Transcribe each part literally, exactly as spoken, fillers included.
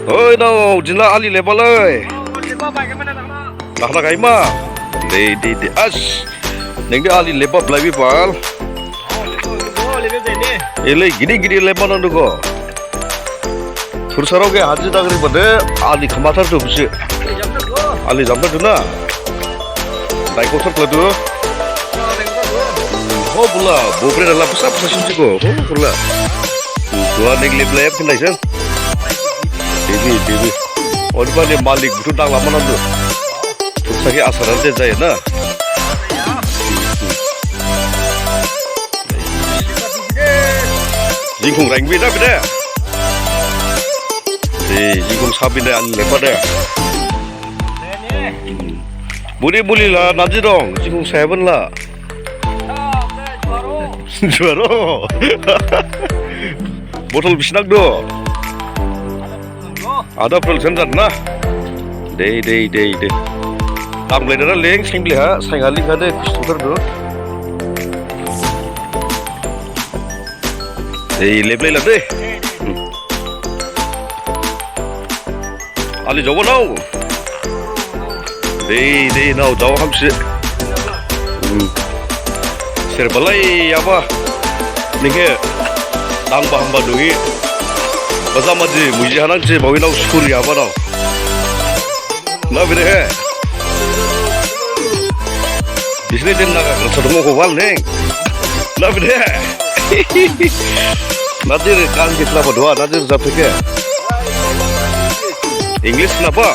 Oi, nao, jini la ali leba lai. Dakhna gaima. Dei, dei, dei. As. Ningde ali leba blaibi pal. Elei gidi gidi leba nangdu go. Thursarao khe haji dagri bade ali khamathar du bisi. Ali jamthar du na. Dai kothar khladu. Ho bula, bobre dala bsa bsa simsi go. Ho bula. Dua ning lep lep khnai san. Debi, debi. Odebani malik buthu dangla manandu. Thursa khe asar de jaya na. Jingkhong rengbi da bide. Di jingkhong sabi de an lepa de. Budi buli la naji dong, jingkhong seven la. Juaro. Botol bisi nangdu. Ada botol sen jat na. Dei, dei, dei, dei. Tang blai dara leng, sing blai ha, sainga leng ha de, kustu thar du. Dei, lep lai la dei. Hmm. Ali jaoba nao. Dei, dei, nao jaoba hamsi. Hmm. Ser balai yaba. Ning khe dangba hamba donghi. Bajama di muji hanang je bawi nao suri yaba nao. Na bide he. Bisni din naga kerja dong ko bal ning. Na bide he. Nadir kan kitla badua, nadir jab theke. English khnaba?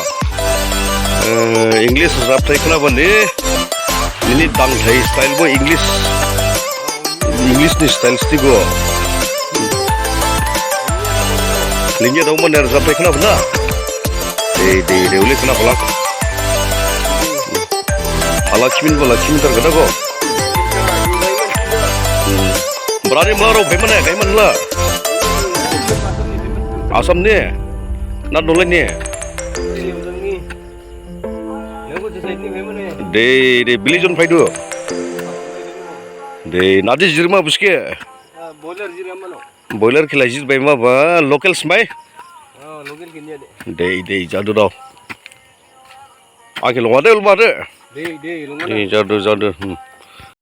Eh, English rap thai khnaba ni. Nini dang thai style bo English. English ni style stigo. Lingya dong mana rap thai khnaba na? Dei, dei, dei, ule khnaba la. Ala kimin bala kimin tar gada go. Hmm. Brani mla rao phaimane, kaiman la. Assam ni? Na Nolai ni? Dei, dei, village on phaidu. Dei, nadi jirma buske? Boiler khe lai jir baima ba, local smai? Dei, dei, jadu dao. Akhe longa de ulba de. Dei, jadu, jadu. Hmm.